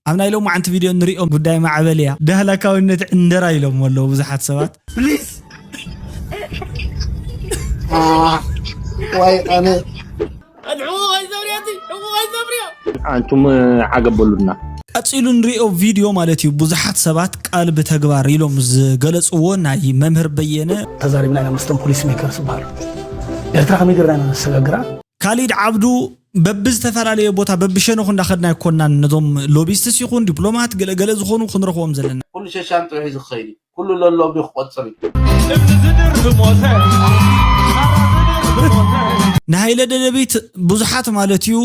ኣብ ናይ ሎማዓንቲ ቪድዮ ንሪኦም ጉዳይ ማዕበል እያ። ዳህላካዊነት ዕንደራ ኢሎም ኣለዉ ብዙሓት ሰባት። ፕሊዝ ዋይ ኣነ ኣድሕዎ ኣይዘብርያ እቲ ሕዎ ኣይዘብርያ ኣንቱም ዓገብ በሉና። ቀፂሉ ንሪኦ ቪድዮ ማለት እዩ። ብዙሓት ሰባት ቃል ብተግባር ኢሎም ዝገለፅዎ ናይ መምህር በየነ ተዛሪብና ኢና ምስቶም ፖሊስ ሜከርስ ዝበሃሉ። ኤርትራ ከመይ ጌርና ኢና ነሰጋግራ? ካሊድ ዓብዱ በብዝተፈላለየ ቦታ በብሸነኹ እንዳኸድና ኣይኮናን ነዞም ሎቢስትስ ይኹን ዲፕሎማት ገለገለ ዝኾኑ ክንረኽቦም ዘለና። ኩሉ ሸሻን ጥዑይ ዝኸይድ እዩ። ኩሉ ለሎ ክቆጽር እዩ። ንሃይለ ደደቢት ብዙሓት ማለት እዩ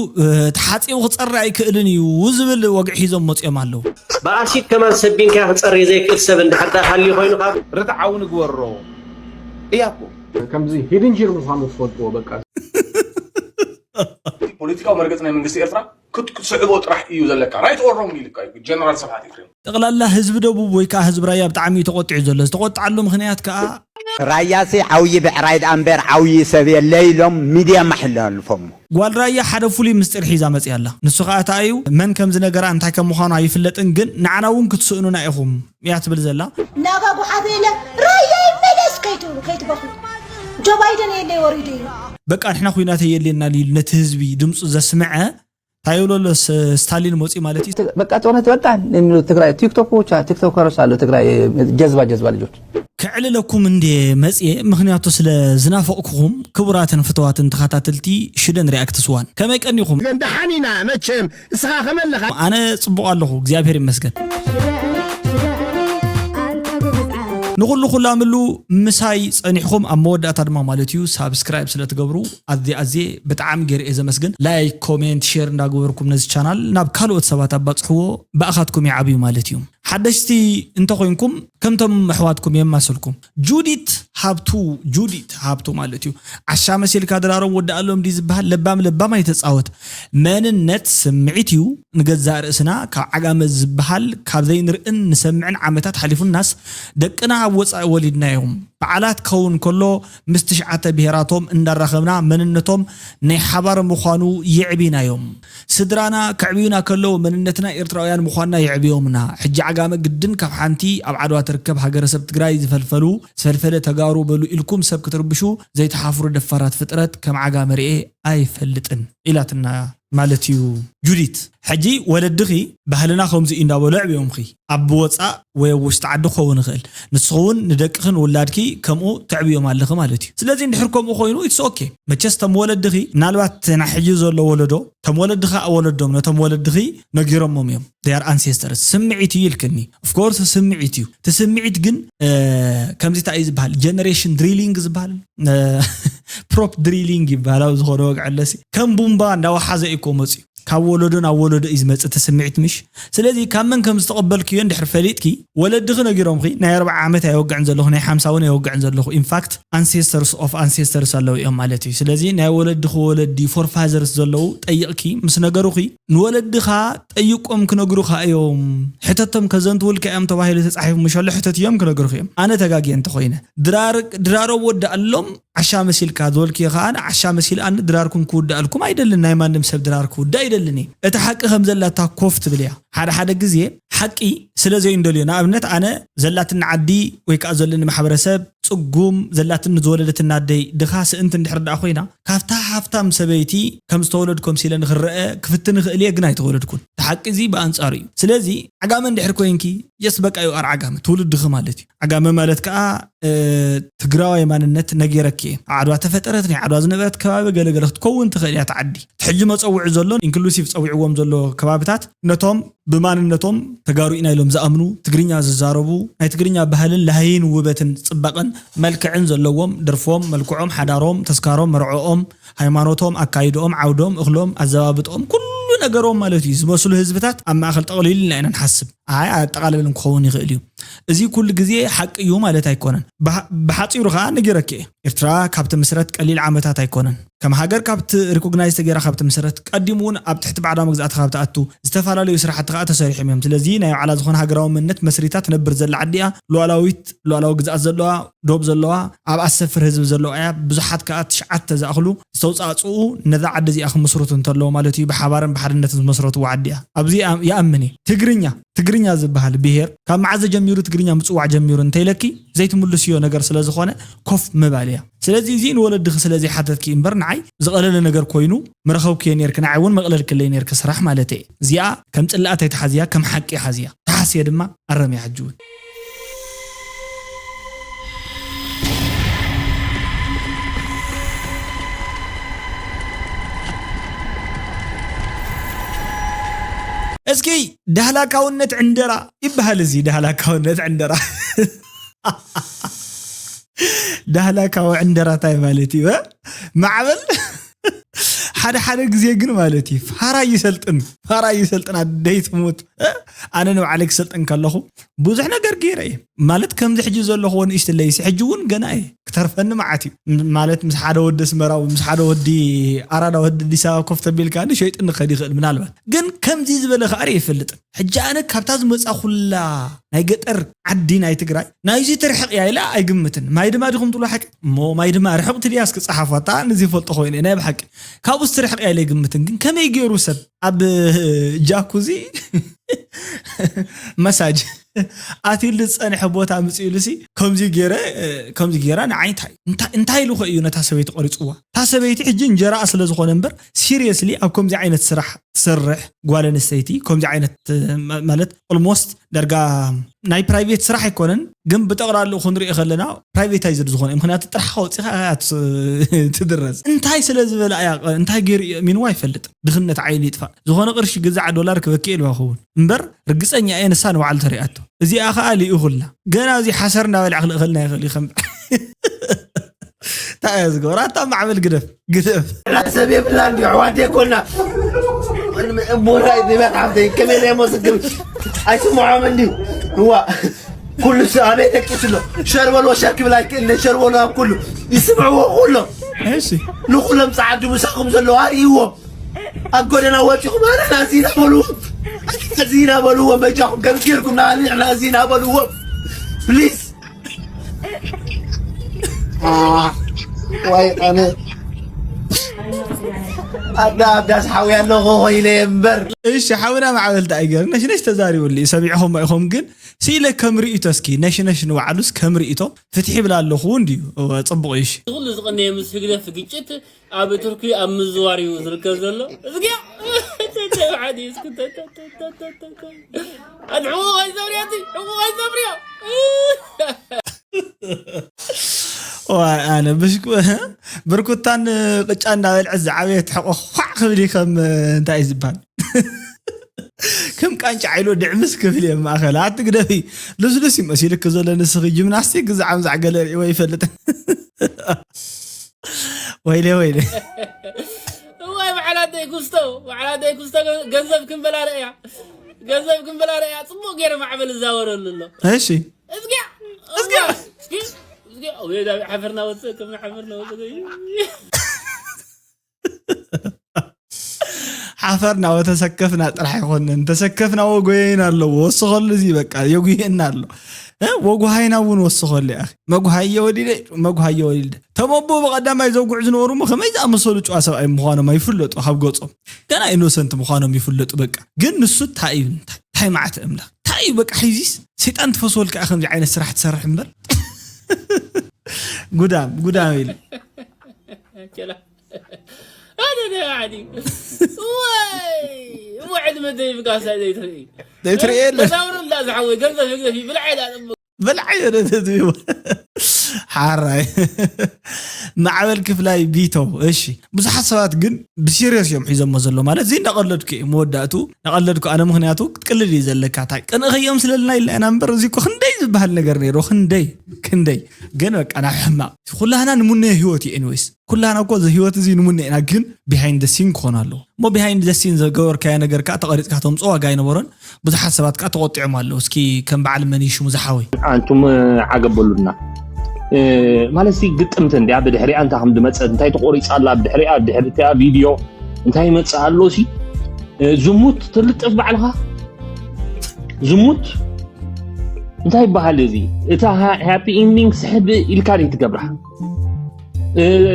ተሓፂቡ ክፀሪ ኣይክእልን እዩ ዝብል ወግዒ ሒዞም መፅኦም ኣለዉ። ብኣሲድ ከማን ሰቢንካ ክፀሪ ዘይክእል ሰብ እንድሕር ዳ ሃልዩ ኮይኑ ካብ ርትዓዊ ንግበሮ እያ እኮ። ከምዚ ሂድን ጂር ምዃኑ ትፈልጥዎ በቃ። ፖለቲካዊ መርገፂ ናይ መንግስቲ ኤርትራ ክትስዕቦ ጥራሕ እዩ ዘለካ። ራይት ኦር ሮንግ ኢልካ እዩ ጀነራል ስብሓት ኤፍሬም። ጠቕላላ ህዝቢ ደቡብ ወይ ከዓ ህዝቢ ራያ ብጣዕሚ እዩ ተቆጢዑ ዘሎ። ዝተቆጥዓሉ ምክንያት ከዓ ራያሲ ዓብዪ ብዕራይ ደኣ እምበር ዓብዪ ሰብ የለ ኢሎም ሚድያ ማሕለልፎሞ። ጓል ራያ ሓደ ፍሉይ ምስጢር ሒዛ መፅያ ኣላ። ንሱ ከዓ እታ እዩ መን ከም ዝነገራ እንታይ ከም ምዃኑ ኣይፍለጥን፣ ግን ንዓና እውን ክትስእኑና ኢኹም እያ ትብል ዘላ። ናጋ ጉሓፍ የለ ራያ ይመለስ ከይትብሉ ከይትበኽሉ ጆ ባይደን የለይ ወሪዱ እዩ። በቃ ንሕና ኩናት የድልየና ኢሉ ነቲ ህዝቢ ድምፁ ዘስምዐ እንታይ ይብሎ ኣሎ ስ- ስታሊን መፂኡ ማለት እዩ። በቃ ጦርነት በቃ የሚሉ ትግራይ ቲክቶኮች ቲክቶከሮች አሉ። ትግራይ ጀዝባ ጀዝባ ልጆች ከዕልለኩም እንዴ መፅየ ምክንያቱ ስለ ዝናፈቕኩኹም ክቡራትን ፍተዋትን ተኸታተልቲ ሽደን ሪያክትስ ዋን ከመይ ቀኒኹም? ግን ደሓን ኢና መቸም እስኻ ከመለኻ ኣነ ጽቡቕ ኣለኹ እግዚኣብሔር ይመስገን። ንኹሉ ኩላምሉ ምሳይ ጸኒሕኹም ኣብ መወዳእታ ድማ ማለት እዩ ሳብስክራይብ ስለ ትገብሩ ኣዝየ ኣዝየ ብጣዕሚ ገይረ እየ ዘመስግን። ላይክ ኮሜንት ሼር እንዳገበርኩም ነዚ ቻናል ናብ ካልኦት ሰባት ኣባጽሕዎ ብኣኻትኩም ይዓብዩ ማለት እዩ። ሓደሽቲ እንተኾይንኩም ከምቶም ኣሕዋትኩም የማሰልኩም። ጁዲት ሃብቱ ጁዲት ሃብቱ ማለት እዩ። ዓሻ መሲልካ ድራሮም ወዲ ኣሎም ድዩ ዝበሃል ለባም ለባም ኣይተጻወት። መንነት ስምዒት እዩ። ንገዛእ ርእስና ካብ ዓጋመ ዝበሃል ካብ ዘይንርእን ንሰምዕን ዓመታት ሓሊፉናስ ደቅና ኣብ ወጻኢ ወሊድናዮም። በዓላት ክኸውን ከሎ ምስ ትሽዓተ ብሄራቶም እንዳራኸብና መንነቶም ናይ ሓባር ምዃኑ የዕቢናዮም። ስድራና ከዕብዩና ከለዉ መንነትና ኤርትራውያን ምዃንና የዕብዮምና። ሕጂ ዓጋመ ግድን ካብ ሓንቲ ኣብ ዓድዋ ትርከብ ሃገረሰብ ትግራይ ዝፈልፈሉ ዝፈልፈለ ተጋሩ በሉ ኢልኩም ሰብ ክትርብሹ ዘይትሓፍሩ ደፋራት ፍጥረት ከም ዓጋመ ርኤ ኣይፈልጥን ኢላትና ማለት እዩ ጁዲት። ሕጂ ወለድኺ ባህልና ከምዚ እዩ እንዳበሉ ኣዕብዮምኺ ኣብ ወፃእ ወይ ኣብ ውሽጢ ዓዲ ክኸውን ይኽእል። ንስኺ እውን ንደቅኽን ውላድኪ ከምኡ ተዕብዮም ኣለኺ ማለት እዩ። ስለዚ እንድሕር ከምኡ ኮይኑ ኢትስ ኦኬ። መቸስ ተም ወለድኺ ምናልባት ናይ ሕጂ ዘሎ ወለዶ ተም ወለድኻ ወለዶም ነቶም ወለድኺ ነጊሮሞም እዮም። They are ancestors ስምዒት እዩ ኢልክኒ። Of course ስምዒት እዩ። እቲ ስምዒት ግን ከምዚ እንታይ እዩ ዝበሃል ጀነሬሽን ድሪሊንግ ዝበሃል ፕሮፕ ድሪሊንግ ይበሃል ኣብ ዝኾነ ወግዐለሲ ከም ቡምባ እንዳወሓዘ እዩ እኮ መፅዩ ካብ ወለዶ ናብ ወለዶ እዩ ዝመፅእ እቲ ስምዒት ምሽ ስለዚ ካብ መን ከም ዝተቐበልክዮ እንድሕር ፈሊጥኪ ወለድኺ ነጊሮምኺ ናይ ኣርብዓ ዓመት ኣይወግዕን ዘለኹ ናይ ሓምሳ እውን ኣይወግዕን ዘለኹ ኢንፋክት ኣንሴስተርስ ኦፍ ኣንሴስተርስ ኣለዉ እዮም ማለት እዩ ስለዚ ናይ ወለድኺ ወለዲ ፎርፋዘርስ ዘለዉ ጠይቕኪ ምስ ነገሩኺ ንወለድኻ ጠይቆም ክነግሩኻ እዮም ሕተቶም ከዘንትውልካ እዮም ተባሂሉ ተፃሒፉ ምሸሎ ሕተት እዮም ክነግሩኺ እዮም ኣነ ተጋጊየ እንተኾይነ ድራር ድራሮም ወዳእሎም ዓሻ መሲልካ ዝበልክዮ ከዓ ዓሻ መሲልኣኒ ድራርኩም ክውዳእልኩም ኣይደልን ናይ ማንም ሰብ ድራር ክውዳእ ኣይደልን እየ እቲ ሓቂ ከም ዘላታ ኮፍ ትብል እያ ሓደ ሓደ ግዜ ሓቂ ስለ ዘይንደልዮ ንኣብነት ኣነ ዘላትኒ ዓዲ ወይ ከዓ ዘለኒ ማሕበረሰብ ፅጉም ዘላትኒ ዝወለደትና ኣደይ ድኻ ስእንቲ እንድሕር ደኣ ኮይና ካብታ ሃፍታም ሰበይቲ ከም ዝተወለድኮ ምሲለ ንክረአ ክፍትን ይኽእል እየ ግን ኣይተወለድኩን እቲ ሓቂ እዚ ብኣንፃሩ እዩ ስለዚ ዓጋመ እንድሕር ኮይንኪ የስ በቃ ዩ ኣር ዓጋመ ትውልድኺ ማለት እዩ ዓጋመ ማለት ከዓ ትግራዋይ ማንነት ነጊረኪ እየ ዓድዋ ተፈጠረት ናይ ዓድዋ ዝነበረት ከባቢ ገለገለ ክትከውን ትኽእል እያ ትዓዲ እቲ ሕጂ መፀውዒ ዘሎ ኢንክሉሲቭ ፀዊዕዎም ዘሎ ከባብታት ነቶም ብማንነቶም ተጋሩ ኢና ኢሎም ዝኣምኑ ትግርኛ ዝዛረቡ ናይ ትግርኛ ባህልን ላህይን ውበትን ፅባቐን መልክዕን ዘለዎም ደርፎም መልክዖም ሓዳሮም ተስካሮም መርዖኦም ሃይማኖቶም ኣካይድኦም ዓውዶም እኽሎም ኣዘባብጥኦም ኩሉ ነገሮም ማለት እዩ ዝመስሉ ህዝብታት ኣብ ማእኸል ጠቕሊልና ኢና ንሓስብ ኣይ ኣጠቓለልን ክኸውን ይኽእል እዩ። እዚ ኩሉ ግዜ ሓቂ እዩ ማለት ኣይኮነን። ብሓ- ብሓጺሩ ከኣ ነጊረኪ እየ። ኤርትራ ካብ ትምስረት ቀሊል ዓመታት ኣይኮነን። ከም ሃገር ካብ ሪኮግናይዝ ተገይራ ካብ ትምስረት ቀዲሙ እውን ኣብ ትሕቲ ባዕዳዊ መግዛእቲ ካብ ትኣቱ ዝተፈላለዩ ስራሕቲ ከኣ ተሰሪሖም እዮም። ስለዚ ናይ ባዕላ ዝኾነ ሃገራዊ መንነት መስሪታ ትነብር ዘላ ዓዲ እያ። ሉዓላዊት ሉዓላዊ ግዝኣት ዘለዋ ዶብ ዘለዋ ኣብ ኣሰፍር ህዝቢ ዘለዋ እያ። ብዙሓት ከኣ ትሽዓተ ዝኣኽሉ ዝተውፃእፅኡ ነዛ ዓዲ እዚኣ ክምስርቱ እንተለዉ ማለት እዩ። ብሓባርን ብሓድነትን ዝመስረትዋ ዓዲ እያ። ኣብዚ ይኣምን እየ። ትግርኛ ትግርኛ ዝበሃል ብሄር ካብ መዓዘ ጀሚሩ ትግርኛ ምፅዋዕ ጀሚሩ እንተይለኪ ዘይትምልስዮ ነገር ስለ ዝኾነ ኮፍ ምባል እያ። ስለዚ እዚ ንወለድኺ ስለ ዘይሓተትኪ እምበር ንዓይ ዝቐለለ ነገር ኮይኑ ምረኸብክዮ ነርኪ፣ ንዓይ እውን መቕለልክለይ ነርኪ ስራሕ ማለት እየ። እዚኣ ከም ፅላኣት ኣይትሓዝያ፣ ከም ሓቂ ሓዝያ። ተሓስየ ድማ ኣረምያ ሕጂ እውን። እስኪ ዳህላካውነት ዕንደራ ይበሃል። እዚ ዳህላካውነት ዕንደራ ዳህላካዊ ዕንደራ እንታይ ማለት እዩ? እ? ማዕበል ሓደ ሓደ ግዜ ግን ማለት እዩ ፋራ ይሰልጥን ፋራ ይሰልጥን ኣደይ ትሙት። እ? ኣነ ንባዕለይ ክሰልጥን ከለኹ ብዙሕ ነገር ገይረ እየ። ማለት ከምዚ ሕጂ ዘለኹዎ ንእሽትለይሲ ሕጂ እውን ገና እየ። ክተርፈኒ መዓት እዩ። ም- ማለት ምስ ሓደ ወዲ ኣስመራ ወይ ምስ ሓደ ወዲ ኣራዳ ወዲ ኣዲስ ኣበባ ኮፍ ተቢልካ እንዲ ሸይጥኒ ክኸድ ይኽእል ምናልባት። ግን ከምዚ ዝበለ ከኣ ርእየ ይፈልጥን። ሕጂ ኣነ ካብታ ዝመጻኹላ ናይ ገጠር ዓዲ ናይ ትግራይ ናይዚ ትርሕቕ እያ ኢለ ኣይግምትን። ማይ ድማ ዲኹም ትብሉ ሓቂ? እሞ ማይ ድማ ርሕቕቲ ድያ እስኪ ጸሓፋ። ኣታ ነዚ ይፈልጦ ኮይነ ናይ ብሓቂ ካብኡ ትርሕቕ እያ ኢለ ኣይግምትን። ግን ከመይ ገይሩ ሰብ ኣብ ጃኩዚ መሳጅ ኣትዩሉ ዝጸንሐ ቦታ ምጽእሉሲ ከምዚ ገይረ ከምዚ ገይራ ንዓይ እንታይ እንታይ እንታይ ኢሉ ከ እዩ ነታ ሰበይቲ ቆሪጽዋ? እታ ሰበይቲ ሕጂ እንጀራኣ ስለ ዝኾነ እምበር ሲሪየስሊ ኣብ ከምዚ ዓይነት ስራሕ ትሰርሕ ጓል ኣንስተይቲ ከምዚ ዓይነት ማ- ማለት ኦልሞስት ዳርጋ ናይ ፕራይቬት ስራሕ ኣይኮነን፣ ግን ብጠቕላላኡ ክንሪኦ ከለና ፕራይቬታይዝድ ዝኾነ እዩ። ምክንያቱ ጥራሕኻ ወፂኻ ኢኻ ት- ትድረስ። እንታይ ስለ ዝበላ እያ እንታይ ገይሩ እዩ ሚንዋ ኣይፈልጥን። ድኽነት ዓይኒ ይጥፋእ። ዝኾነ ቅርሺ ግዛዕ ዶላር ክበኪ ኢልዋ ክኸውን እምበር ርግፀኛ እየ ንሳ ንባዕሉ ተሪኣቶ። እዚኣ ከዓ ሊኡ ኩላ ገና እዚ ሓሰር እንዳበልዓ ክልእኸልና ይኽእል እዩ ከም እንታይ እያ ዝገብራ? ኣታ ማዕበል ግደፍ ግደፍ። ሰብ የብላ እንዲ ኣሕዋት የኮና። እቦታ ይበል ሓፍተይ ከመይ ናይ ሞስግም ኣይስምዖም እንዲ እዋ ኩሉ ሰብ ኣበይ ደቂሱ ኣሎ። ሸርበሎ ሸርክ ብላ ይክእል ሸርበሎ ኣብ ኩሉ ይስምዕዎ ኩሎም። እሺ ንኩሎም ጻዓዱ ምሳኹም ዘለዋ ይዎ ኣብ ጎደና ወጺኹም ኣረ ናዚና በልዎ ናዚና በልዎ በጃኹም ከም ጌርኩም ናዚና በልዎ ፕሊዝ። ዋይ ኣነ ኣዳ ኣዳስ ሓውያ ኣለኹ ኮይነ እምበር። እሺ ሓውና ማዕበል እንታይ ገይሩ ነሽነሽ ተዛሪቡሉ ሰሚዕኹም ኢኹም ግን ስኢለ ከም ርእይቶ እስኪ ነሽነሽ ንባዕሉስ ከም ርእይቶ ፍትሒ ይብል ኣለኹ እንድዩ እወ ጽቡቕ እዩ እሺ። ንኹሉ ዝቐነየ ምስ ህግደፍ ግጭት ኣብ ቱርኪ ኣብ ምዝዋር እዩ ዝርከብ ዘሎ። እዝግያ ተተባዓዲ እስኪ ተተተተተተ ኣድሕዎ ኣይዘብርያ እቲ ሕዎ ኣይዘብርያ ዋይ ኣነ ብሽኩ ብርኩታን ቅጫ እንዳበልዐ ዝዓበየ ትሕቆ ኳዕ ክብል እዩ ከም እንታይ እዩ ዝበሃል ከም ቃንጫ ዓይሎ ድዕምስ ክብል እየ ማእኸል ኣቲ ግደፊ ልስሉስ እዩ መሲልክ ዘሎ ንስኺ ጂምናስቲክ ግዛዕ ምዛዕ ገለ ርእይዎ ይፈልጥ ወይለ ወይለ እዋይ በዓል ኣደይ ኩስቶ በዓል ኣደይ ኩስቶ ገንዘብ ክንበላለ እያ ገንዘብ ክንበላለ እያ ጽቡቕ ገይረ ማዕበል እዛወረሉ ኣሎ እሺ እዝግያ እዝግያ እዝግያ እዝግያ ወይ ዳቢ ሓፈርና ወፅእ ከም ሓፈርና ወፅእ ሓፈርና ወተሰከፍና ጥራሕ ኣይኮነን ተሰከፍና ወጎየይና ኣለዎ ወስኸሉ እዚ በቃ የጉየና ኣሎ እ? ወጉሃይና እውን ወስኸሉ ያ መጉሃየ ወዲደ መጉሃየ ወዲደ ተመቦ ብቐዳማይ ዘጉዕ ዝነበሩ እሞ ከመይ ዝኣመሰሉ ጨዋ ሰብኣይ ምዃኖም ኣይፍለጡ ካብ ገጾም ገና ኢኖሰንት ምዃኖም ይፍለጡ በቃ ግን ንሱ እንታይ እዩ እንታይ እንታይ ማዕተ እምለኽ እንታይ እዩ በቃ ሒዚስ ሰይጣን ትፈስወልካ ከምዚ ዓይነት ስራሕ ትሰርሕ እምበር ጉዳም ጉዳም ኢሉ ኣነ ናይ ዓዲ ወይ እሞ ዕድመ ዘይብጋሳ ዘይትርኢ ዘይትርኢ የለ መዛውሩ እንዳ ዝሓወይ ገንዘብ ህግደፍ ብልዓ ኢላ በልዓ የለ ተትቢቡ ሓራይ ማዕበል ክፍላይ ቢተው። እሺ፣ ብዙሓት ሰባት ግን ብሲሪየስ እዮም ሒዞሞ ዘሎ። ማለት እዚ እንዳቐለድኩ እየ መወዳእቱ፣ እንዳቐለድኩ ኣነ። ምክንያቱ ክትቅልድ እዩ ዘለካ። እንታይ ቅንእ ከዮም ስለልና ኢልና ኢና እምበር፣ እዚ እኮ ክንደይ ዝበሃል ነገር ነይሩ። ክንደይ ክንደይ ግን በቃ ናብ ሕማቕ። ኩላህና ንሙነዮ ህይወት እዩ። ኤኒዌይስ፣ ኩላህና እኮ እዚ ህይወት እዚ ንሙነ ኢና፣ ግን ቢሃይንድ ሲን ክኾን ኣለዎ። እሞ ቢሃይንድ ሲን ዘገበርካዮ ነገር ከዓ ተቐሪፅካ ተምፅኦ ዋጋ ኣይነበሮን። ብዙሓት ሰባት ከዓ ተቆጢዖም ኣለዉ። እስኪ ከም በዓል መን እዩ ሽሙ ዝሓወይ? ኣንቱም ዓገብ በሉና። ማለት ሲ ግጥምቲ እንዲያ ብድሕሪኣ እንታይ ከም ዝመፀ፣ እንታይ ተቆሪፃ ኣላ ብድሕሪኣ፣ ብድሕሪ እቲኣ ቪድዮ እንታይ ይመፅእ ኣሎ ሲ? ዝሙት ትልጥፍ ባዕልኻ። ዝሙት እንታይ ይበሃል እዚ? እታ ሃ- ሃፒ ኢንዲንግ ስሕብ ኢልካ ደይ ትገብራ።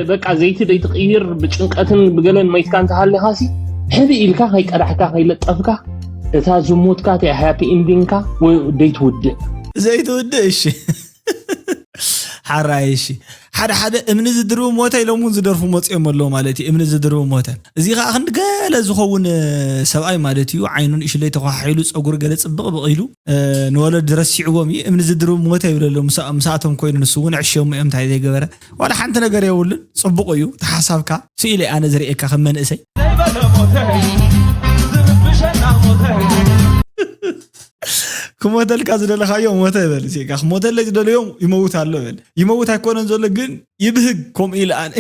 በቃ ዘይቲ ደይ ትቕይር፣ ብጭንቀትን ብገለን መይትካ እንተሃሊኻ ሲ ሕቢ ኢልካ ከይቀዳሕካ ከይለጠፍካ፣ እታ ዝሙትካ እቲኣ ሃፒ ኢንዲንግካ ደይ ትውድእ። ዘይትውድእ። እሺ። ሓራይ። እሺ፣ ሓደ ሓደ እምኒ ዝድርቡ ሞተ ኢሎም እውን ዝደርፉ መፅኦም ኣለዉ ማለት እዩ። እምኒ ዝድርቡ ሞተ፣ እዚ ከዓ ክንዲ ገለ ዝኸውን ሰብኣይ ማለት እዩ። ዓይኑ ንእሽለይ ተኳሓሒሉ፣ ፀጉሪ ገለ ፅብቕ ብቕ ኢሉ፣ ንወለዲ ረሲዕዎም እዩ። እምኒ ዝድርቡ ሞተ ይብለሉ። ምስኣቶም ኮይኑ ንሱ እውን ዕሽዮም እዮም እንታይ ዘይገበረ። ዋላ ሓንቲ ነገር የብሉን። ፅቡቕ እዩ ተሓሳብካ። ስኢለ ኣነ ዝርእየካ ከም መንእሰይ። ክሞተልካ ዝደለኻዮ ሞተ በል። ዜጋ ክሞተለይ ዝደለዮም ይመውት ኣሎ በል። ይመውት ኣይኮነን ዘሎ ግን ይብህግ። ከምኡ ኢለ ኣነ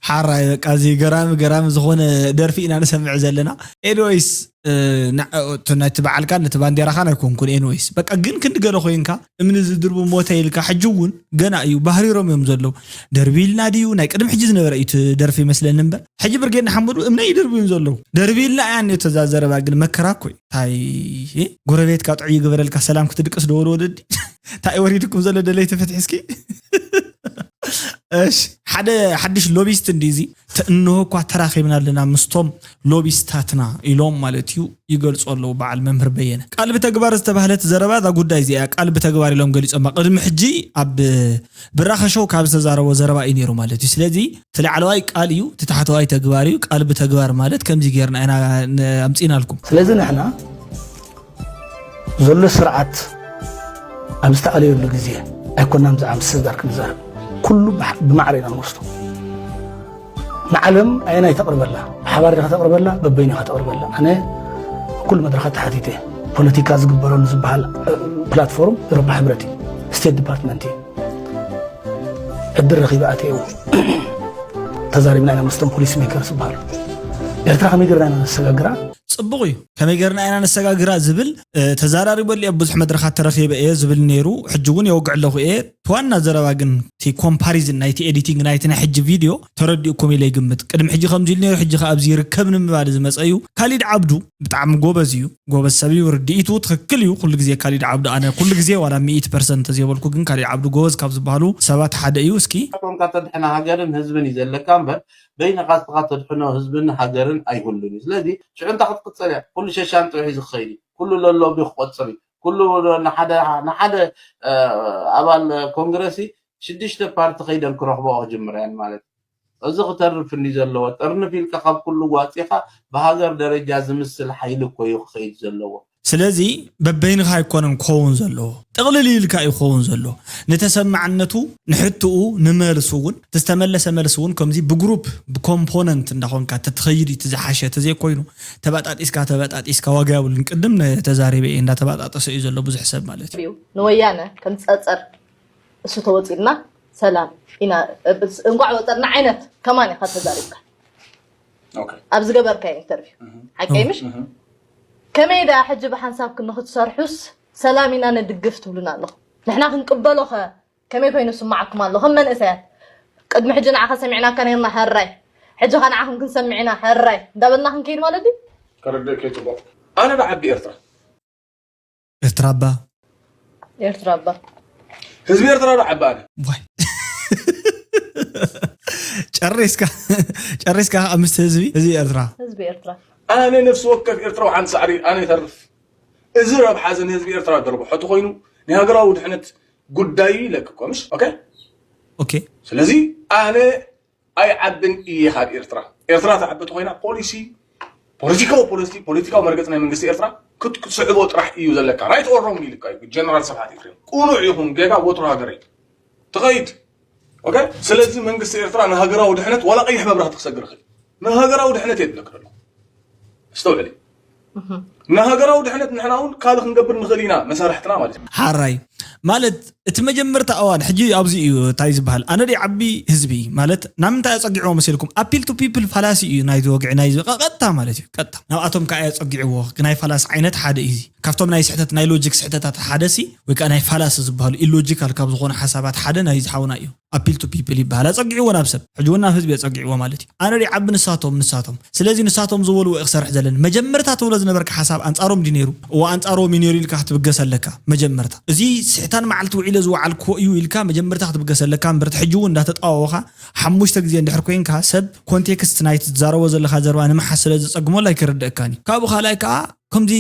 ሓራይ። በቃ እዚ ገራሚ ገራሚ ዝኾነ ደርፊ ኢና ንሰምዕ ዘለና። ኤኒዌይስ፣ ናይቲ በዓልካን ነቲ ባንዴራኻን ኣይኮንኩን። ኤኒዌይስ፣ በቃ ግን ክንዲ ገለ ኮይንካ እምኒ ዝድርቡ ሞተ ኢልካ። ሕጂ እውን ገና እዩ፣ ባህሪሮም እዮም ዘለዉ። ደርቢልና ድዩ? ናይ ቅድሚ ሕጂ ዝነበረ እዩ እቲ ደርፊ ይመስለኒ እምበር፣ ሕጂ ብርጌድ ንሓመዱ እምነ ይድርቡ እዮም ዘለዉ። ደርቢልና እያ እኒኦ ተዛ ዘረባ። ግን መከራ እኮ እዩ። ታይ ጎረቤትካ ጥዑይ ይግበረልካ፣ ሰላም ክትድቅስ ደወል ወደዲ። ታይ ወሪድኩም ዘሎ ደለይቲ ፍትሒ እስኪ። እሺ፣ ሓደ ሓድሽ ሎቢስት እንዲ እዚ። እንሆ እኳ ተራኺብና ኣለና ምስቶም ሎቢስታትና ኢሎም ማለት እዩ ይገልፁ ኣለዉ በዓል መምህር በየነ። ቃል ብተግባር ዝተባህለት ዘረባ እዛ ጉዳይ እዚኣ ቃል ብተግባር ኢሎም ገሊፆማ። ቅድሚ ሕጂ ኣብ ብራኸ ሾው ካብ ዝተዛረቦ ዘረባ እዩ ነይሩ ማለት እዩ። ስለዚ እቲ ላዕለዋይ ቃል እዩ፣ እቲ ታሕተዋይ ተግባር እዩ። ቃል ብተግባር ማለት ከምዚ ጌርና ኢና ኣምፂናልኩም። ስለዚ ንሕና ዘሎ ስርዓት ኣብ ዝተኣለየሉ ግዜ ኣይኮናን ብዛዕባ ምስግጋር ክንዛረብ። ኩሉ ብማዕረ ኢና ንወስዶ። ንዓለም ኣየናይ ተቕርበላ? ብሓባር ዲኻ ተቕርበላ? በበይኑ ኢኻ ተቕርበላ? ኣነ ኩሉ መድረኻት ተሓቲተ። ፖለቲካ ዝግበረሉ ዝበሃል ፕላትፎርም ኤውሮፓ ሕብረት እዩ፣ ስቴት ዲፓርትመንት እዩ። ዕድል ረኺበ ኣትየ እውን ተዛሪብና ኢና ምስቶም ፖሊሲ ሜከርስ ዝበሃሉ። ኤርትራ ከመይ ጌርና ኢና ነሰጋግራ? ጽቡቕ እዩ። ከመይ ጌርና ኢና ነሰጋግራ ዝብል ተዛራሪበሉ እየ፣ ብዙሕ መድረኻት ተረኺበ እየ ዝብል ነይሩ። ሕጂ እውን የውግዕ ኣለኹ እየ። እቲ ዋና ዘረባ ግን እቲ ኮምፓሪዝን ናይቲ ኤዲቲንግ ናይቲ ናይ ሕጂ ቪድዮ ተረዲእኩም ኢለ ይግምት። ቅድሚ ሕጂ ከምዚ ኢሉ ነይሩ፣ ሕጂ ከኣ ኣብዚ ይርከብ ንምባል ዝመጸ እዩ። ካሊድ ዓብዱ ብጣዕሚ ጎበዝ እዩ፣ ጎበዝ ሰብ እዩ። ርድኢቱ ትኽክል እዩ። ኩሉ ግዜ ካሊድ ዓብዱ፣ ኣነ ኩሉ ግዜ ዋላ ሚእቲ ፐርሰንት ተዘይበልኩ፣ ግን ካሊድ ዓብዱ ጎበዝ ካብ ዝበሃሉ ሰባት ሓደ እዩ። እስኪ ንስኻ ኮንካ ተድሕና ሃገርን ህዝብን እዩ ዘለካ እምበር፣ በይንኻ ንስኻ ተድሕኖ ህዝብን ሃገርን ኣይህሉን እዩ። ስለዚ ሽዑ እንታይ ክትቅጽል እያ? ኩሉ ሸሻን ጥዑይ ሒዙ ክኸይድ እዩ። ኩሉ ለሎቢ ክቆጽር እዩ። ኩሉ ንሓደ ንሓደ ኣባል ኮንግረስ ሽዱሽተ ፓርቲ ከይደን ክረኽቦ ክጅምራ እየን ማለት እዩ። እዚ ክተርፍ እንዲ ዘለዎ፣ ጥርንፍ ኢልካ ካብ ኩሉ ዋፂኻ ብሃገር ደረጃ ዝምስል ሓይሊ እኮ እዩ ክኸይድ ዘለዎ። ስለዚ በበይንኻ ኣይኮነን ክኸውን ዘለዎ፣ ጥቕልል ኢልካ እዩ ክኸውን ዘለዎ። ንተሰማዕነቱ፣ ንሕትኡ፣ ንመልሱ እውን፣ እቲ ዝተመለሰ መልሲ እውን ከምዚ ብግሩፕ ብኮምፖነንት እንዳኾንካ ተትኸይድ እዩ እቲ ዝሓሸ። ተዘይኮይኑ ተባጣጢስካ ተባጣጢስካ ዋጋ የብሉን። ቅድም ተዛሪበ እየ፣ እንዳተባጣጠሰ እዩ ዘሎ ብዙሕ ሰብ ማለት እዩ። እዩ ንወያነ ከም ፀፀር እሱ ተወፂልና ሰላም ኢና። እንቋዕ ወፀርና ዓይነት ከማን ኢኻ ተዛሪብካ ኣብ ዝገበርካዮ ኢንተርቪው። ሓቀይ ምሽ? ከመይ ደኣ ሕጂ ብሓንሳብ ንክትሰርሑስ ሰላም ኢና ንድግፍ ትብሉና ኣለኹም? ንሕና ክንቅበሎኸ ከመይ ኮይኑ ስማዓኩም ኣሎ? ከም መንእሰያት ቅድሚ ሕጂ ንዓኻ ሰሚዕናካ ነርና፣ ሕራይ። ሕጂ ኸ ንዓኹም ክንሰምዕ ኢና፣ ሕራይ እንዳበልና ክንከይድ ማለት ድዩ? ከረድእከ ጽቡቕ። ኣነ ብዓቢ ኤርትራ። ኤርትራ ኣባ። ኤርትራ ኣባ። ህዝቢ ኤርትራ ዶ ዓቢ ኣነ? ዋይ። ጨሪስካ፣ ጨሪስካ ኣብ ምስቲ ህዝቢ፣ ህዝቢ ኤርትራ። ህዝቢ ኤርትራ። ኣነ ነፍሲ ወከፍ ኤርትራዊ ሓንቲ ሳዕሪ ኣነ ይተርፍ። እዚ ረብሓ እዚ ንህዝቢ ኤርትራ ደርብሖ ተኾይኑ፣ ናይ ሃገራዊ ድሕነት ጉዳይ እዩ ኢለኪ እኮ፣ ምሽ? ኦኬ? ኦኬ። ስለዚ ኣነ ኣይዓብን እየ ካብ ኤርትራ። ኤርትራ ትዓቢ ተኾይና ፖሊሲ ፖለቲካዊ ፖለቲ ፖለቲካዊ መርገፂ ናይ መንግስቲ ኤርትራ ክት- ክትስዕቦ ጥራሕ እዩ ዘለካ። ራይት ኦር ሮንግ ኢልካ እዩ ጀነራል ስብሓት ኤፍሬም። ቅኑዕ ይኹን ጌጋ ወትሩ ሃገረይ ትኸይድ። ኦኬ፣ ስለዚ መንግስቲ ኤርትራ ንሃገራዊ ድሕነት ዋላ ቀይሕ መብራህቲ ክሰግር ይኽእል። ንሃገራዊ ድሕነት እየ ዝብለካ ዘለኹ። ኣስተውዕሊ። ንሃገራዊ ድሕነት ንሕና እውን ካልእ ክንገብር ንኽእል ኢና፣ መሳርሕትና ማለት እዩ። ሓራይ ማለት እቲ መጀመርታ እዋን ሕጂ ኣብዚ እዩ እንታይ ዝበሃል ኣነ ደይ ዓቢ ህዝቢ ማለት ናብ ምንታይ ኣጸጊዕዎ መሲልኩም ኣፒል ቱ ፒፕል ፋላሲ እዩ ናይቲ ወግዒ ናይዚ ቀጥታ ማለት እዩ ቀጥታ ናብኣቶም ከዓ የጸጊዕዎ ናይ ፋላሲ ዓይነት ሓደ እዩ እዚ ካብቶም ናይ ስሕተት ናይ ሎጂክ ስሕተታት ሓደ ሲ ወይ ከዓ ናይ ፋላሲ ዝበሃሉ ኢሎጂካል ካብ ዝኾነ ሓሳባት ሓደ ናይ ዝሓውና እዩ ኣፒል ቱ ፒፕል ይበሃል ኣጸጊዕዎ ናብ ሰብ ሕጂ እውን ናብ ህዝቢ የጸጊዕዎ ማለት እዩ ኣነ ደይ ዓቢ ንሳቶም ንሳቶም ስለዚ ንሳቶም ዝበልዎ እዩ ክሰርሕ ዘለኒ መጀመርታ ትብሎ ዝነበርካ ሓሳብ ኣንጻሮም ድዩ ነይሩ እዎ ኣንጻሮም እዩ ነይሩ ኢልካ ክትብገስ ኣለካ መጀመርታ እዚ ስሕታን መዓልቲ ውዒለ ዝወዓልክዎ እዩ ኢልካ መጀመርታ ክትብገስ ኣለካ እምበር ሕጂ እውን እንዳተጣዋወኻ ሓሙሽተ ግዜ እንድሕር ኮይንካ ሰብ ኮንቴክስት ናይቲ ትዛረቦ ዘለኻ ዘረባ ንምሓዝ ስለ ዝጸግሞ ኣይክርድኣካን እዩ ካብኡ ካልኣይ ከዓ ከምዚ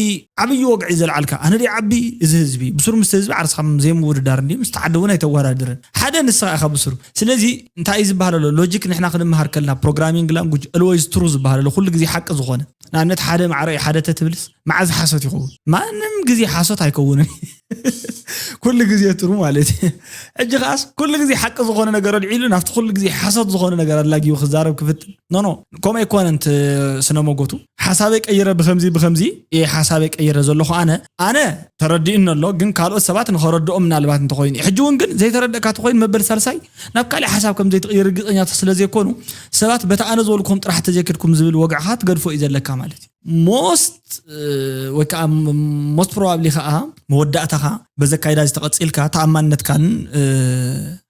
ዓብዪ ወግዒ ዘልዓልካ ኣነ ደይ ዓቢ እዚ ህዝቢ ብሱር ምስቲ ህዝቢ ዓርስኻ ዘይምውድዳር እንዲ ምስቲ ዓዲ እውን ኣይተወዳድርን ሓደ ንስኻ ኢኻ ብሱር ስለዚ እንታይ እዩ ዝበሃል ኣሎ ሎጂክ ንሕና ክንምሃር ከልና ፕሮግራሚንግ ላንጉጅ always true ዝበሃል ኣሎ ኩሉ ግዜ ሓቂ ዝኾነ ንኣብነት ሓደ ማዕረ እዩ ሓደ ተትብልስ መዓዝ ሓሶት ይኸውን ማንም ግዜ ሓሶት ኣይከውንን ኩሉ ግዜ ትሩ ማለት እዩ ሕጂ ከዓስ ኩሉ ግዜ ሓቂ ዝኾነ ነገር ኣልዒሉ ናብቲ ኩሉ ግዜ ሓሶት ዝኾነ ነገር ኣላጊቡ ክዛረብ ክፍትን ኖኖ ከምኡ ኣይኮነን ስነ መጎቱ ሓሳበይ ቀይረ ብከምዚ ብከምዚ እየ ሓሳበይ ቀይረ ዘለኹ ኣነ ኣነ ተረዲእኒ ኣሎ ግን ካልኦት ሰባት ንኸረድኦም ምናልባት እንተኮይኑ እዩ ሕጂ እውን ግን ዘይተረደእካ ተኮይኑ መበል ሳልሳይ ናብ ካልእ ሓሳብ ከም ዘይትቕይር ርግፀኛታት ስለ ዘይኮኑ ሰባት በቲ ኣነ ዝበልኩም ጥራሕ ተዘይከድኩም ዝብል ወግዕኻ ትገድፎ እዩ ዘለካ ማለት እዩ most ወይ ከዓ most probably ከዓ መወዳእታኻ በዚ ኣካይዳ እዚ ተቐፂልካ ተኣማንነትካን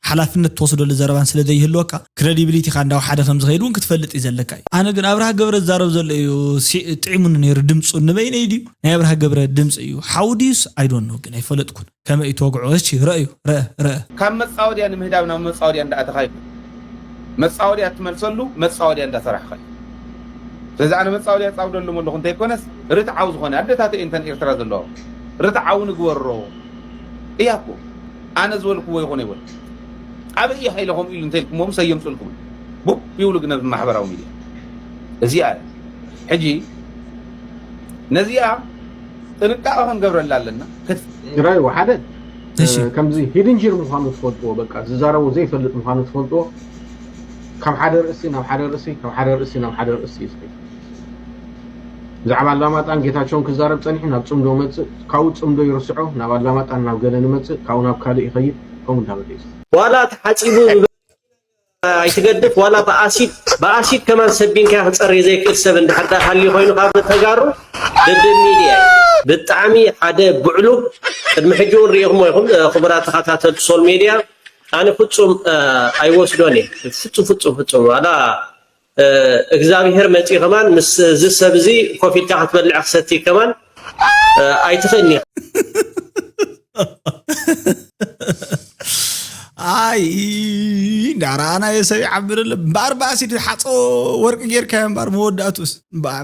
ሓላፍነት ትወስደሉ ዘረባን ስለ ዘይህልወካ ክረዲቢሊቲኻ እንዳው ሓደ ከም ዝኸይድ እውን ክትፈልጥ እዩ ዘለካ እዩ ኣነ ግን ኣብርሃ ገብረ ዝዛረብ ዘሎ እዩ ጥዒሙኒ ነይሩ ድምፁ ንበይነይ ድዩ ናይ ኣብርሃ ገብረ ድምፂ እዩ ሓው ድዩስ ኣይዶኖ ግን ኣይፈለጥኩን ከመይ እዩ ተወግዖ እስኪ ረእዩ ረእ ረእ ካብ መፃወድያ ንምህዳብ ናብ መፃወድያ እንዳኣተኻ ይኹን መፃወድያ እትመልሰሉ መፃወድያ እንዳሰራሕኻ እዩ ስለዚ ኣነ መፃወድያ ፃውደሎም ኣለኹ እንተይኮነስ ርትዓዊ ዝኾነ ኣደታተይ እንተን ኤርትራ ዘለዎ ርትዓዊ ንግበሮ እያ እኮ ኣነ ዝበልክዎ ይኾነ ይበል ኣበይ ሓይለ ከምኡ ኢሉ እንተልኩሞም ሰየምፅልኩም ቡብ ይብሉ ግን ኣብዚ ማሕበራዊ ሚድያ እዚኣ ሕጂ ነዚኣ ጥንቃቐ ክንገብረላ ኣለና ትግራይ ሓደ ከምዚ ሂድንጅር ምዃኑ ትፈልጥዎ በቃ ዝዛረቦ ዘይፈልጥ ምዃኑ ትፈልጥዎ ካብ ሓደ ርእሲ ናብ ሓደ ርእሲ ካብ ሓደ ርእሲ ናብ ሓደ ርእሲ እዩ ዝኸይድ ብዛዕባ ኣላማጣን ጌታቸውን ክዛረብ ጸኒሑ ናብ ጽምዶ መጽእ ካብኡ ጽምዶ ይርስዖ ናብ ኣላማጣን ናብ ገለ ንመጽእ ካብኡ ናብ ካልእ ይኸይድ ከምኡ እንዳበለ እዩ ዋላ ተሓጺቡ ኣይትገድፍ ዋላ ብኣሲድ ብኣሲድ ከማን ሰቢንካ ክጸሪ ዘይክእል ሰብ እንድሕር ዳ ሃልዩ ኮይኑ ካብ ተጋሩ ደደብ ሚድያ እዩ። ብጣዕሚ ሓደ ብዕሉግ ቅድሚ ሕጂ እውን ርኢኹሞ ኢኹም ክቡራት ተኸታተልቲ ሶል ሚድያ ኣነ ፍጹም ኣይወስዶን እየ ፍጹም ፍጹም ፍጹም ዋላ እግዚኣብሄር መጺኡ ከማን ምስ እዚ ሰብ እዚ ኮፍ ኢልካ ክትበልዕ ክሰቲ ከማን ኣይትኽእልኒ ኣይ እንዳረኣናዮ ሰብ ይዓብር ኣሎ እምበኣር ባእሲ ሓፆ ወርቂ ጌርካዮ እምበኣር መወዳእቱስ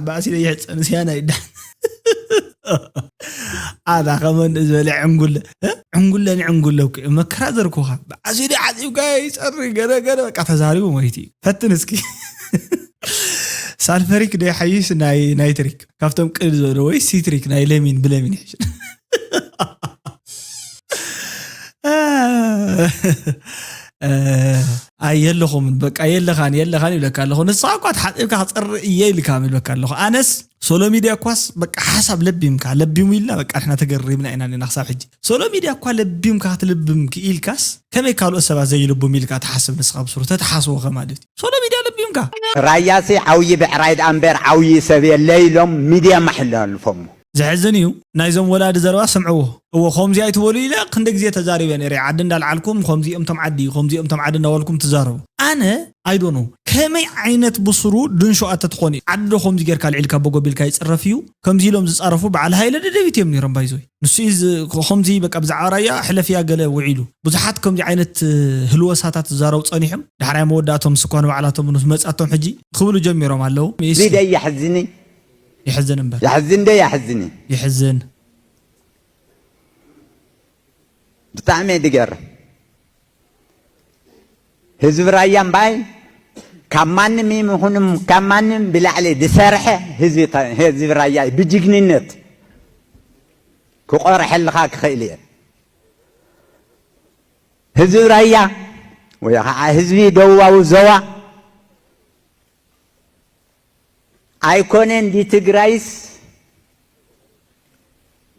ባእሲ ይሕፀን ስያና ይዳን ኣታ ከመን ዝበለ ዕንጉለ ዕንጉለ ንዕንጉለ መከራ ዘርኩኻ ብኣሲዲ ዓፂብካ ይፀሪ ገለ ገለ በቃ ተዛሪቡ ሞይቲ እዩ ፈትን እስኪ ሳልፈሪክ ዶ ይሓይሽ ናይ ናይትሪክ ካብቶም ቅልል ዝበለ ወይ ሲትሪክ ናይ ለሚን ብለሚን ይሕሽ ኣይ የለኹምን በቃ የለኻን የለኻን ይብለካ ኣለኹ ንስኻ እኳ ተሓፂብካ ክፀርእ እየ ኢልካ ይብለካ ኣለኹ ኣነስ ሶሎ ሚድያ እኳስ በቃ ሓሳብ ለቢምካ ለቢሙ ኢልና በቃ ንሕና ተገሪምና ኢና ኔና ክሳብ ሕጂ ሶሎ ሚድያ እኳ ለቢምካ ክትልብም ክኢልካስ ከመይ ካልኦት ሰባት ዘይልቡም ኢልካ ትሓስብ ንስኻ ብስሩ ተትሓስቦ ከማለት እዩ ሶሎ ሚድያ ለቢምካ ራያሲ ዓውዪ ብዕራይ ደኣ እምበር ዓውዪ ሰብ የለ ኢሎም ሚድያ ማሕላልፎሞ ዘሕዝን እዩ ናይዞም ወላዲ ዘረባ ስምዕዎ እዎ ከምዚ ኣይትበሉ ኢለ ክንደ ግዜ ተዛሪበ ነይረ ዓዲ እንዳልዓልኩም ከምዚኦም ቶም ዓዲ እዩ ከምዚኦም ቶም ዓዲ እንዳበልኩም ትዛረቡ ኣነ ኣይዶኖ ከመይ ዓይነት ብስሩ ድንሾ ኣተትኾን እዩ ዓዲ ዶ ከምዚ ጌርካ ልዒልካ በጎቢልካ ይፅረፍ እዩ ከምዚ ኢሎም ዝፃረፉ በዓል ሃይለ ደደቢት እዮም ነይሮም ባይዞይ ንሱ ከምዚ በቃ ብዛዕባ ራያ ሕለፍያ ገለ ውዒሉ ብዙሓት ከምዚ ዓይነት ህልወሳታት ዝዛረቡ ፀኒሖም ዳሕራይ መወዳእቶም ስኳ ንባዕላቶም ምስ መፃቶም ሕጂ ክብሉ ጀሚሮም ኣለዉ ሊደ የሕዝኒ የሕዝን እምበር። የሕዝን ዶ የሕዝን እዩ? የሕዝን። ብጣዕሚ እዩ ዝገርም። ህዝቢ ራያ እምባይ ካብ ማንም ይኹንም ካብ ማንም ብላዕሊ ዝሰርሐ ህዝቢ ተ- ህዝቢ ራያ እዩ። ብጅግንነት ክቆርሐልኻ ክኽእል እየ። ህዝቢ ራያ ወይ ከዓ ህዝቢ ደቡባዊ ዞባ ኣይኮነን ድትግራይስ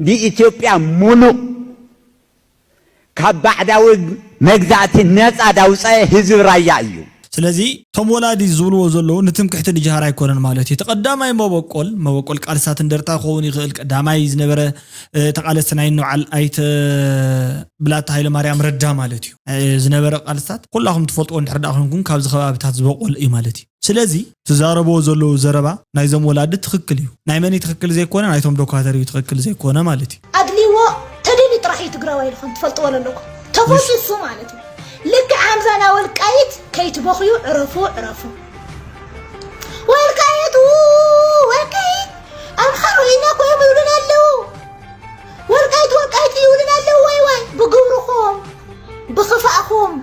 ድኢትዮጵያ ሙሉእ ካብ ባዕዳዊ መግዛእቲ ነፃ ዳውፀአ ህዝቢ ራያ እዩ። ስለዚ እቶም ወላዲ ዝብልዎ ዘለዉ ንትምክሕቲ ንጅሃር ኣይኮነን ማለት እዩ። እቲ ቀዳማይ መበቆል መበቆል ቃልሳት እንደርታ ክኸውን ይኽእል። ቀዳማይ ዝነበረ ተቃለስቲ ናይ ንበዓል ኣይተ ብላታ ሃይለ ማርያም ረዳ ማለት እዩ። ዝነበረ ቃልሳት ኩላኹም ትፈልጥዎ እንድሕር ደኣ ኮንኩም ካብዚ ከባብታት ዝበቆል እዩ ማለት እዩ። ስለዚ ትዛረብዎ ዘለዉ ዘረባ ናይዞም ወላዲ ትኽክል እዩ። ናይ መን ትኽክል ዘይኮነ ናይቶም ዶኳተር እዩ ትኽክል ዘይኮነ ማለት እዩ። ኣድልዎ ተደልዩ ጥራሕ እዩ ትግራዋይ ኢልኩም ትፈልጥዎ ኣለኩም። ተፈሲሱ ማለት እዩ። ልክዕ ሃምዛና ወልቃይት ከይትበኽዩ ዕረፉ ዕረፉ። ወልቃይት ው ወልቃይት ኣምሓሩ ኢና ኮይም ይብሉና ኣለዉ። ወልቃይት ወልቃይት ይብሉና ኣለዉ። ዋይ ዋይ ብግብርኹም ብኽፋእኹም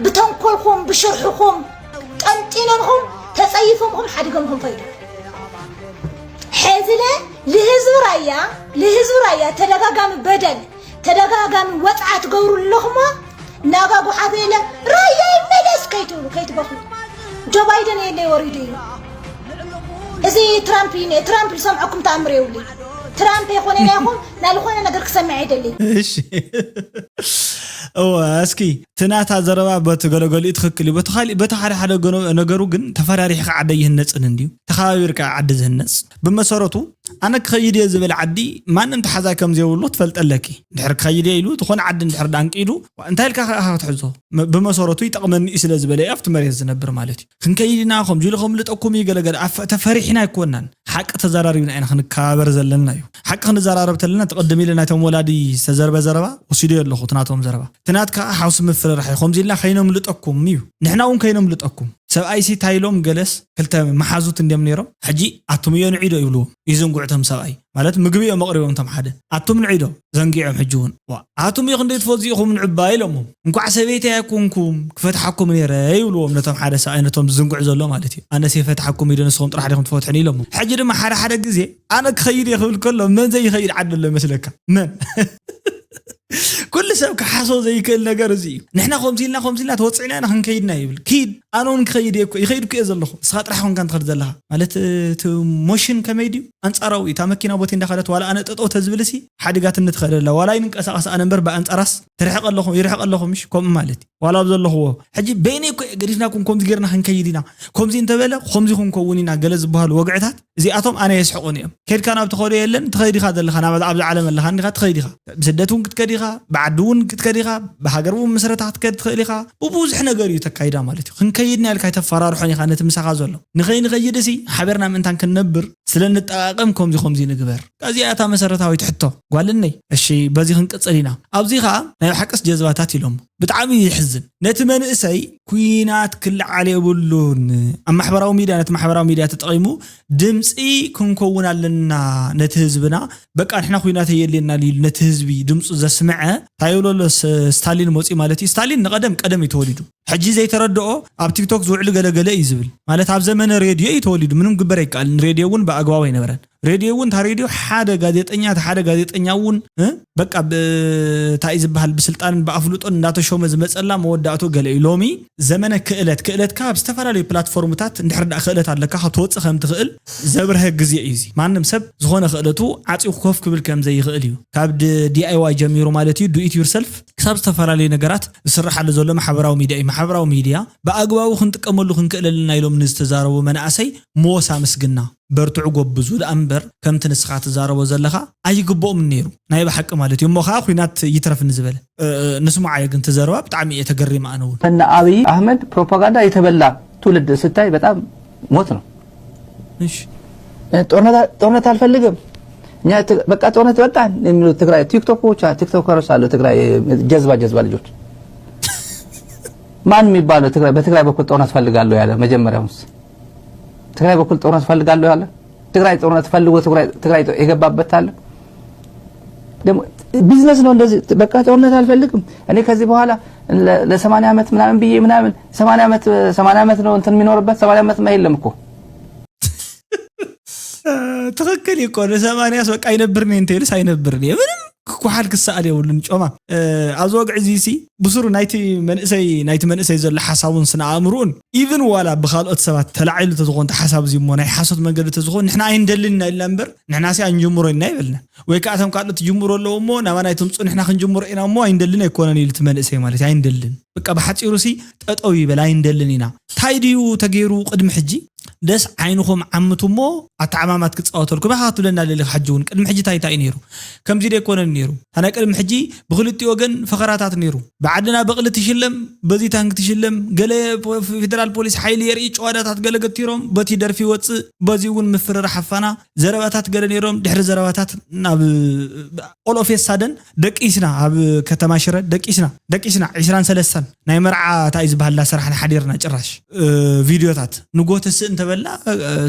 ብተንኮልኹም ብሽርሕኹም ጠንጢኖምኹም ተፀይፎምኹም ሓዲጎምኹም ከይዶም። ሕዚለ ልህዝቢ ራያ ልህዝቢ ራያ ተደጋጋሚ በደል ተደጋጋሚ ወፅዓ ትገብሩ ኣለኹሞ ናጋ ጉሓፍ የለ ራያ ይመለስ ከይትብሉ ከይትበኽሉ። ጆ ባይደን የለይ ወሪዱ እዩ። እዚ ትራምፕ እዩ። ትራምፕ ዝሰምዐኩም ተኣምር የብሉ። ትራምፕ የኾነ ናይኹም ናልኾነ ነገር ክሰምዕ ኣይደሊ። እሺ እወ እስኪ ትናታ ዘረባ በቲ ገለገሊኡ ትኽክል እዩ። በቲ ካሊእ በቲ ሓደ ሓደ ገኖ- ነገሩ ግን ተፈራሪሕካ ዓደ ይህነፅን እንድዩ ተኸባቢርካ ዓዲ ዝህነፅ ብመሰረቱ ኣነ ክኸይድ እየ ዝብል ዓዲ ማንም ተሓዛይ ከም ዘይብሉ ትፈልጠ ኣለኪ። እንድሕር ክኸይድ እየ ኢሉ ዝኾነ ዓዲ እንድሕር ዳንቂዱ እንታይ ኢልካ ከኣ ክትሕዞ ም- ብመሰረቱ ይጠቕመኒ እዩ ስለ ዝበለ እዩ ኣብቲ መሬት ዝነብር ማለት እዩ። ክንከይድ ኢና ከምዚ ኢሉ ከምልጠኩም እዩ ገለገለ ኣፈ- ተፈሪሕና ኣይኮናን ሓቂ ተዘራሪብና ኢና ክንከባበር ዘለና እዩ። ሓቂ ክንዘራረብ ተለና ትቐድም ኢለ ናይቶም ወላዲ ዝተዘርበ ዘረባ ወሲዶ ኣለኹ ትናቶም ዘረባ ትናት ከዓ ሓውሲ ምፍርራሕ እዩ ከምዚ ኢልና ከይነምልጠኩም እዩ። ንሕና እውን ከይነምልጠኩም ሰብኣይሲ ታይሎም ገለስ ክልተ መሓዙት እንዲም ነይሮም ሕጂ ኣቱምዮ ንዒዶ ይብልዎም ይዝንጉዕቶም ሰብኣይ ማለት ምግቢ እዮም ኣቕሪቦም ቶም ሓደ ኣቱም ንዒዶ ዘንጊዖም ሕጂ እውን ዋ ኣቱምዮ ክንደይ ትፈዙ ኢኹም ንዕባ ኢሎሞም እንኳዕ ሰበይቲ ኣይኮንኩም ክፈትሓኩም ነይረ ይብልዎም ነቶም ሓደ ሰብኣይ ነቶም ዝዝንጉዕ ዘሎ ማለት እዩ ኣነስ የፈትሓኩም ኢዶ ንስኹም ጥራሕ ዲኹም ትፈትሑኒ ኢሎሞ ሕጂ ድማ ሓደ ሓደ ግዜ ኣነ ክኸይድ እየ ክብል ከሎ መን ዘይኸይድ ዓዲ ኣሎ ይመስለካ መን ኩሉ ሰብ ክሓሶ ዘይክእል ነገር እዚ እዩ። ንሕና ከምዚ ኢልና ከምዚ ኢልና ተወፂዕና ኢና ክንከይድና ይብል። ኪድ ኣነ እውን ክኸይድ እየ እኮ ይኸይድ እኮ እየ ዘለኹ። ንስኻ ጥራሕ ኮንካ እንትኸድ ዘለኻ ማለት እቲ ሞሽን ከመይ ድዩ? ኣንፃራዊ እታ መኪና ቦቲ እንዳኸደት ዋላ ኣነ ጠጠው ተዝብል ሲ ሓዲጋትኒ ትኸደላ ዋላ ይንቀሳቐስ ኣነ እምበር ብኣንፃራስ ትርሕቕ ኣለኹ ይርሕቕ ኣለኹ ምሽ ከምኡ ማለት እዩ። ዋላ ኣብ ዘለኽዎ ሕጂ በይነይ እኮ እየ ገዲፍናኩም ከምዚ ጌርና ክንከይድ ኢና ከምዚ እንተበለ ከምዚ ክንከውን ኢና ገለ ዝበሃሉ ወግዕታት እዚኣቶም ኣነ የስሕቑኒ እዮም። ኬድካ ናብ ትኸዶ የለን ትኸይድ ኢኻ ዘለኻ ናብ ኣብዚ ዓለም ኣለኻ እንዲኻ ትኸይድ ኢኻ ብስደት እውን ክትከድ ኢኻ ብዓዲ እውን ክትከድ ኢኻ ብሃገር እውን ምስረታ ክትከድ ትኽእል ኢኻ ብብዙሕ ነገር እዩ ተካይዳ ማለት እዩ። ክንከይድና ኢልካ ኣይተፈራርሖን ኢኻ ነቲ ምሳኻ ዘሎ ንኸይንኸይድ እሲ ሓቢርና ምእንታን ክንነብር ስለ ንጠቃቀም ከምዚ ከምዚ ንግበር። እዚኣ እታ መሰረታዊት ሕቶ ጓልነይ። እሺ በዚ ክንቅጽል ኢና። ኣብዚ ኸኣ ናይ ብሓቅስ ጀዝባታት ኢሎም ብጣዕሚ የሕዝን። ነቲ መንእሰይ ኲናት ክለዓል የብሉን ኣብ ማሕበራዊ ሚድያ ነቲ ማሕበራዊ ሚድያ ተጠቒሙ ድምፂ ክንከውን ኣለና ነቲ ህዝብና በቃ ንሕና ኲናት የየድልየናን ኢሉ ነቲ ህዝቢ ድምፁ ዘስምዐ እንታይ ይብሎ ኣሎ ስ- ስታሊን መፂኡ ማለት እዩ ስታሊን ንቐደም ቀደም እዩ ተወሊዱ ሕጂ ዘይተረድኦ ኣብ ቲክቶክ ዝውዕሉ ገለገለ እዩ ዝብል ማለት ኣብ ዘመነ ሬድዮ እዩ ተወሊዱ ምንም ግበር ኣይከኣልን ሬድዮ እውን ብኣግባቡ ኣይነበረን ሬድዮ እውን እታ ሬድዮ ሓደ ጋዜጠኛ እቲ ሓደ ጋዜጠኛ እውን እ? በቃ ብ- እንታይ እዩ ዝበሃል ብስልጣንን ብኣፍልጦን እንዳተሾመ ዝመፀላ መወዳእቱ ገለ እዩ ሎሚ ዘመነ ክእለት ክእለትካ ኣብ ዝተፈላለዩ ፕላትፎርምታት እንድሕር ዳ ክእለት ኣለካ ክትወፅእ ከም ትኽእል ዘብርሀ ግዜ እዩ እዚ ማንም ሰብ ዝኾነ ክእለቱ ዓፂኹ ኮፍ ክብል ከም ዘይኽእል እዩ ካብ ዲኣይዋይ ጀሚሩ ማለት እዩ ዱኢት ዩርሰልፍ ክሳብ ዝተፈላለዩ ነገራት ዝስርሓሉ ዘሎ ማሕበራዊ ሚድያ እዩ ማሕበራዊ ሚድያ ብኣግባቡ ክንጥቀመሉ ክንክእለልና ኢሎም ንዝተዛረቡ መናእሰይ ሞሳ ምስግና በርትዑ ጎብዙ ደኣ እምበር ከምቲ ንስኻ ትዛረቦ ዘለኻ ኣይግብኦምን ነይሩ ናይ ብሓቂ ማለት እዩ እሞ ኸዓ ኲናት ይትረፍ ንዝበለ ንስማዓዮ ግን ትዘረባ ብጣዕሚ እየ ተገሪመ ኣነ እውን። እነ ኣብይ ኣህመድ ፕሮፓጋንዳ የተበላ ትውልድ ስታይ በጣም ሞት ነው። እሺ ጦርነት ጦርነት አልፈልግም እኛ ት- በቃ ጦርነት በቃን የሚሉ ትግራይ ቲክቶኮች ቲክቶከሮች አሉ። ትግራይ ጀዝባ ጀዝባ ልጆች ማን የሚባለው ትግራይ በትግራይ በኩል ጦርነት ፈልጋለሁ ያለ መጀመሪያውስ ትግራይ በኩል ጦርነት ፈልጋለሁ ያለ ትግራይ ጦርነት ፈልጎ ትግራይ ትግራይ የገባበት አለ። ደግሞ ቢዝነስ ነው እንደዚህ በቃ ጦርነት አልፈልግም እኔ ከዚህ በኋላ ለሰማንያ ዓመት ምናምን ብዬ ምናምን ሰማንያ ዓመት ሰማንያ ዓመት ነው እንትን የሚኖርበት ሰማንያ ዓመት ማ የለም እኮ። ትክክል እኮ ንሰማንያስ በቃ ኣይነብርን እየ እንተይልስ ኣይነብርን እየ ምንም ክኳሓል ክሰኣል የብሉን ጮማ። ኣብዚ ወግዒ እዚ ሲ ብሱሩ ናይቲ መንእሰይ ናይቲ መንእሰይ ዘሎ ሓሳቡን ስነ ኣእምርኡን ኢቭን ዋላ ብካልኦት ሰባት ተላዒሉ ተዝኾን ሓሳብ እዚ እሞ ናይ ሓሶት መንገዲ ተዝኾን ንሕና ኣይንደልን ኢና ኢልና እምበር ንሕና ሲ ኣይንጅምሮ ኢና ይበልና። ወይ ከዓ እቶም ካልኦት ትጅምሩ ኣለዉ እሞ ናባና ኣይትምፁ ንሕና ክንጅምሮ ኢና እሞ ኣይንደልን ኣይኮነን ኢሉ እቲ መንእሰይ ማለት እዩ ኣይንደልን በቃ ብሓፂሩ ሲ ጠጠው ይበል ኣይንደልን ኢና። እንታይ ድዩ ተገይሩ ቅድሚ ሕጂ ደስ ዓይንኹም ዓምቱ እሞ ኣተዓማማት ክፃወተልኩም ኢኻ ክትብለና ደሊኻ ሕጂ እውን ቅድሚ ሕጂ እንታይ እንታይ እዩ ነይሩ? ከምዚ ዶ ኣይኮነን ነይሩ? ኣነ ቅድሚ ሕጂ ብክልቲኡ ወገን ፈኸራታት ነይሩ። ብዓድና በቕሊ ትሽለም፣ በዚ ታንክ ትሽለም፣ ገለ ፌደራል ፖሊስ ሓይሊ የርኢ ጨዋዳታት ገለ ገቲሮም በቲ ደርፊ ይወፅእ፣ በዚ እውን ምፍርራሕ ኣፋና ዘረባታት ገለ ነይሮም። ድሕሪ ዘረባታት ናብ ኦሎፌሳደን ደቂስና ኣብ ከተማ ሽረ ደቂስና ደቂስና ዒስራን ሰለስተን ናይ መርዓ እንታይ ዝበሃልና ስራሕና ሓዲርና ጭራሽ ቪድዮታት ንጎተ ስእ እንተበልና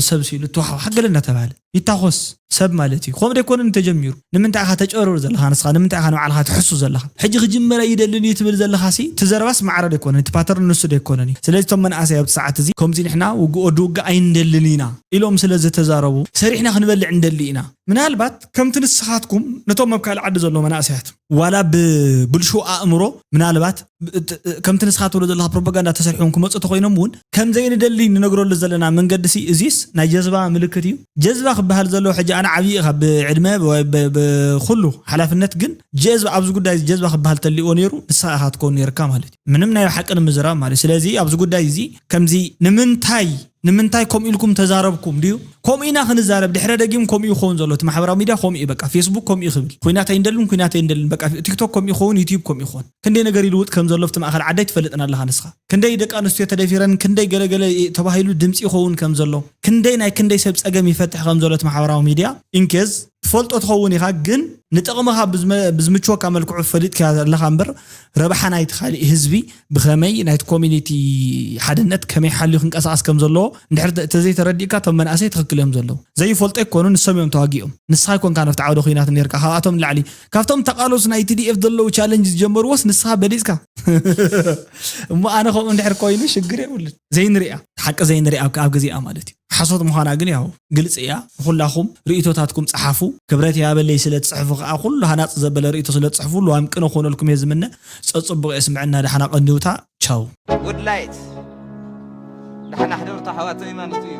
ሰብ ሲሉ ተዋሓዋሓ ገለ እናተባሃለ ይታኾስ ሰብ ማለት እዩ። ከምኡ ደይኮነን ተጀሚሩ ንምንታይ ኢኻ ተጨርር ዘለኻ ንስኻ ንምንታይ ኢኻ ንባዕልኻ ትሕሱ ዘለኻ ሕጂ ክጅመር ኣይደልን እዩ ትብል ዘለኻ ሲ እቲ ዘረባስ ማዕረ ደይኮነን እቲ ፓተርን ንሱ ደይኮነን እዩ። ስለዚ እቶም መናእሰይ ኣብቲ ሰዓት እዚ ከምዚ ንሕና ውግእ ወዲ ውግእ ኣይንደልን ኢና ኢሎም ስለ ዝተዛረቡ ሰሪሕና ክንበልዕ እንደሊ ኢና። ምናልባት ከምቲ ንስኻትኩም ነቶም ኣብ ካልእ ዓዲ ዘለዉ መናእሰያት ዋላ ብብልሹ ኣእምሮ ምናልባት ከምቲ ንስኻ ትብሎ ዘለካ ፕሮፓጋንዳ ተሰሪሖም ክመፁ ተኮይኖም እውን ከም ዘይንደሊ ንነግረሉ ዘለና መንገዲ ሲ እዚስ ናይ ጀዝባ ምልክት እዩ። ጀዝባ ክበሃል ዘለዎ ሕጂ ኣነ ዓብዪ ካብ ዕድመ ኩሉ ሓላፍነት ግን ጀዝባ ኣብዚ ጉዳይ ጀዝባ ክበሃል ተልዎ ነይሩ ንስኻ ኢኻ ትከውን ነይርካ ማለት እዩ። ምንም ናይ ሓቂ ንምዝራብ ማለት ስለዚ ኣብዚ ጉዳይ እዚ ከምዚ ንምንታይ ንምንታይ ከምኡ ኢልኩም ተዛረብኩም ድዩ? ከምኡ ኢና ክንዛረብ ድሕረ ደጊም ከምኡ ይኸውን ዘሎ እቲ ማሕበራዊ ሚድያ ከምኡ እዩ በቃ ፌስቡክ ከምኡ ክብል ኩናት ኣይንደልን ኩናት ኣይንደልን በቃ ቲክቶክ ከምኡ ይኸውን ዩቲዩብ ከምኡ ይኸውን ክንደይ ነገር ይልውጥ ከም ዘሎ ኣብቲ ማእኸል ዓዳይ ትፈልጥን ኣለኻ ንስኻ ክንደይ ደቂ ኣንስትዮ ተደፊረን ክንደይ ገለገለ ተባሂሉ ድምፂ ይኸውን ከም ዘሎ ክንደይ ናይ ክንደይ ሰብ ፀገም ይፈትሕ ከም ዘሎ እቲ ማሕበራዊ ሚድያ ኢንኬዝ ትፈልጦ ትኸውን ኢኻ ግን ንጥቕምኻ ብዝምችወካ መልክዑ ፈሊጥካ ኣለኻ እምበር ረብሓ ናይቲ ካሊእ ህዝቢ ብኸመይ ናይቲ ኮሚኒቲ ሓድነት ከመይ ሓልዩ ክንቀሳቐስ ከም ዘለዎ እንድሕር ተዘይተረዲእካ እቶም መናእሰይ ትኽክል እዮም ዘለዉ ዘይፈልጦ ኣይኮኑ ንሶም እዮም ተዋጊኦም ንስኻ ኣይኮንካ ነፍቲ ዓውደ ኩናት ነርካ ካብኣቶም ንላዕሊ ካብቶም ተቓለሱ ናይ ቲዲኤፍ ዘለዉ ቻለንጅ ዝጀመርዎስ ንስኻ በሊፅካ እሞ ኣነ ከምኡ እንድሕር ኮይኑ ሽግር የብሉን ዘይንሪኣ ሓቂ ዘይንሪኣ ኣብ ግዜኣ ማለት እዩ ሓሶት ምዃና ግን ያው ግልፂ እያ ንኩላኹም ርእቶታትኩም ፀሓፉ ክብረት ያበለይ ስለ ትፅሕፉ ከዓ ኩሉ ሃናፂ ዘበለ ርእቶ ስለ ትፅሕፉ ሉዋም ቅነ ኮነልኩም እየ ዝምነ ፀፅቡቕ እየ ስምዐና ዳሕና ቀንዲውታ ቻው ጉድ ላይት ዳሕና ሕደሩ ተሓዋተ ይማንቱ እዩ